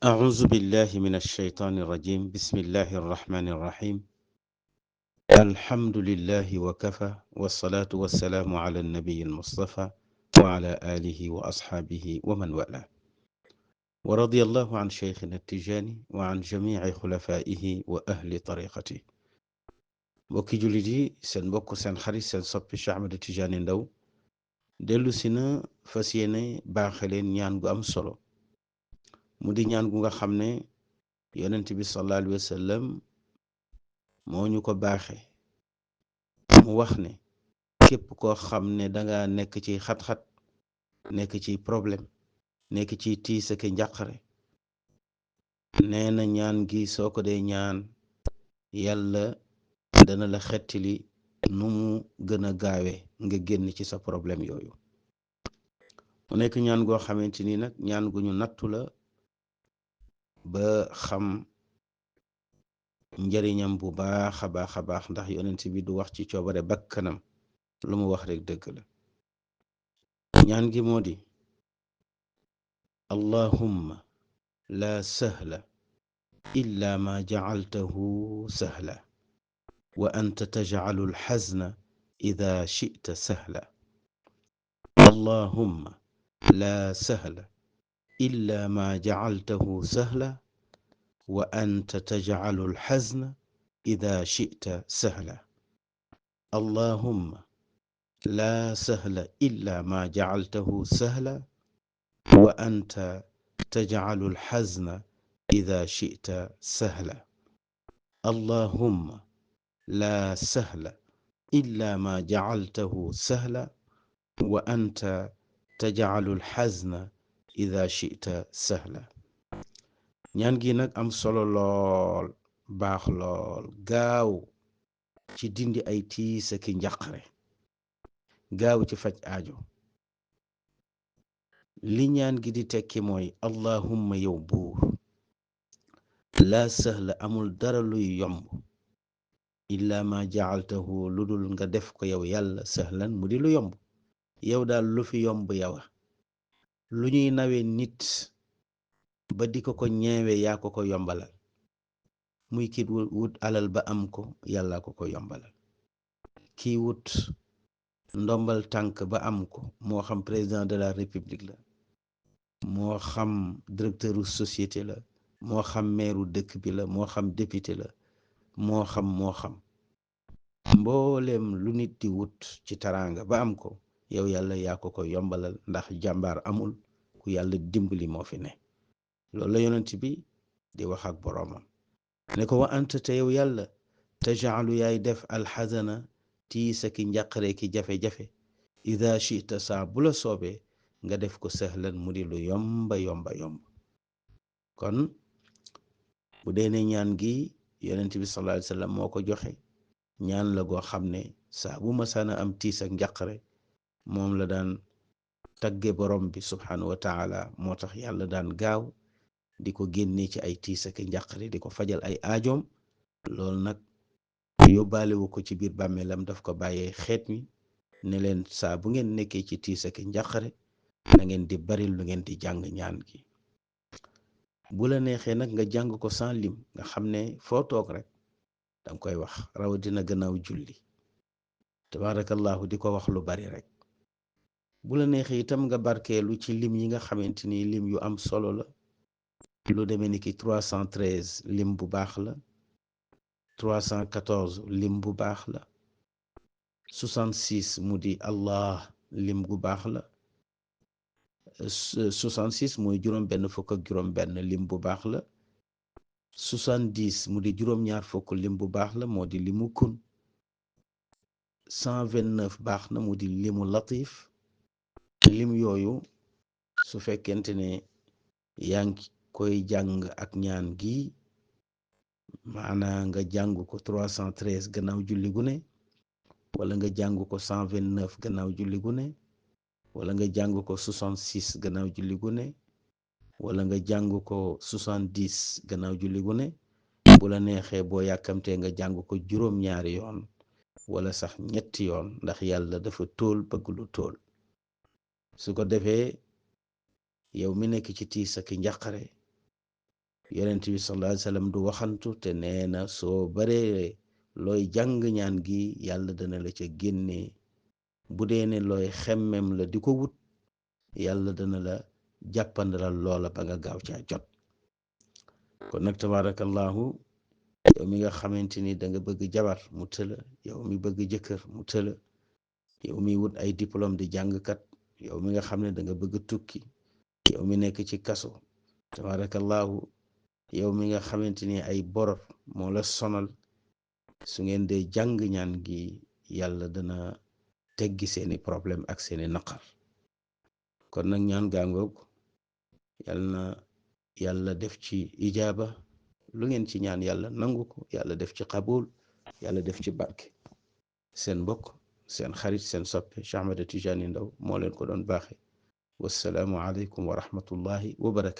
أعوذ بالله من الشيطان الرجيم بسم الله الرحمن الرحيم الحمد لله وكفى والصلاة والسلام على النبي المصطفى وعلى آله وأصحابه ومن والاه ورضي الله عن شيخنا التجاني وعن جميع خلفائه وأهل طريقته mbokki jullit yi seen mbokk seen xarit seen soppi Cheikh Ahmed Tidiane Ndao dellu si na fas yéene baaxe leen ñaan gu am solo mu di ñaan gu nga xam ne yonent bi sallallahu alayhi wa sallam moo ñu ko baaxe mu wax ne képp koo xam ne danga nekk ci xat-xat nekk ci problème nekk ci tiis ak njàqare nee na ñaan gi soo ko dee ñaan yàlla dana la xettili nu mu gën a gaawe nga génn ci sa problème yooyu mu nekk ñaan goo xamante ni nag ñaan gu ñu nattu la ba xam njariñam bu baax a baax a baax ndax yonent bi du wax ci coobare bakkanam lu mu wax rek dëgg la ñaan gi moo di allahumma la sahla illa ma jacaltahu sahla wa anta tajcalu alxazna ida chita sahla allahumma la sahla illa ma jacaltahu sahla wa anta tajcalu alxazna ida chita sahla allahumma la sahla illa ma jacaltahu sahla wa anta tajcalu alxazna ida chita sahla allahumma la sahla illa ma jacaltahu sahla wa anta tajcalu alxazna ida chita sahla ñaan gi nag am solo lool baax lool gaaw ci dindi ay tiis ak njàqare gaaw ci faj aajo li ñaan gi di tekki mooy allahumma yow buur laa sahla amul dara luy yomb illa ma jacaltahu lu dul nga def ko yow yàlla sahlan mu di lu yomb yow daal lu fi yomb yowa lu ñuy nawee nit ba di ko ñeewe yaa ko yombalal muy kii wut alal ba am ko yàlla ko yombalal kii wut ndombal tànk ba am ko moo xam président de la république la moo xam directeuru société la moo xam meeru dëkk bi la moo xam député la moo xam mbooleem lu nit di wut ci taraanga ba am ko yow yàlla yaa ko yombalal ndax jàmbaar amul ku yàlla dimbali moo fi ne loolu la yonent bi di wax ak boroomam ne ko wa anta te yow yàlla tajaalu yaay def alxazana tiisa ki njàqare ki jafe-jafe ida chita saa bu la soobee nga def ko sahlan mu di lu yomba kon bu dee ne ñaan gi yonent bi sallallahu alayhi wa sallam moo ko joxe ñaan la goo xam ne saa bu masaana am tiis ak njàqare moom la daan tagge borom bi subhanahu wa taala moo tax yàlla daan gaaw di ko génne ci ay tiis ak njàqare di ko fajal ay aajoom loolu nag yóbbaalewu ko ci biir bàmmeelam daf ko bàyyee xeet mi ne leen saa bu ngeen nekkee ci tiis ak njàqare na ngeen di bari lu ngeen di jàng ñaan gi bu la neexee nag nga jàng ko sans lim nga xam ne foo toog rek danga koy wax rawatina gannaaw julli tabaarakallahu di ko wax lu bari rek bu la neexee itam nga barkeelu ci lim yi nga xamante ni lim yu am solo la lu demee ni ki 313 lim bu baax la 314 lim bu baax la 66 mu di allah lim gu baax la 66 mooy juróom benn fukk ak juróom benn lim bu baax la 70 mu di juróom ñaar fukk lim bu baax la moo di limu kun 129 baax na mu di limu latif lim yooyu su fekkente ne yaa ngi koy jàng ak ñaan gi maanaa nga jàng ko 313 gannaaw julli gu ne wala nga jàng ko 129 gannaaw julli gu ne wala nga jàng ko 66 gannaaw julli gu ne wala nga jàng ko 70 gannaaw julli gu ne bu la neexee boo yàkkamtee nga jàng ko juróom-ñaari yoon wala sax ñetti yoon ndax yàlla dafa tóol bëgg lu tóol su ko defee yow mi nekk ci tiis ak njàqare yonent bi sallallahu alayhi wa sallam du waxantu te nee na soo baree looy jàng ñaan gi yàlla dana la ca génnee. bu dee ne looy xemmem la di ko wut yàlla dana la jàppandalal loola ba nga gaaw caa jot. kon nag tabarakallahu, yow mi nga xamante ni da nga bëgg jabar mu tëla, yow mi bëgg jëkkër mu tëla, yow mi wut ay diplôme di jàngkat, yow mi nga xam ne da nga bëgg tukki, yow mi nekk ci kaso, tabarakallahu, yow mi nga xamante ni ay bor moo la sonal, su ngeen dee jàng ñaan gi yàlla dana teggi seeni problème ak seeni naqar. kon nag ñaan gaangoog, yàlla na yàlla def ci ijaaba, lu ngeen ci ñaan yàlla nangu ko, yàlla def ci qabul, yàlla def ci barke. seen mbokk, seen xarit, seen soppe Cheikh Ahmed Tidiane Ndao moo leen ko doon baaxe. wassalaamu aleykum wa rahmatullahi wa barakatu.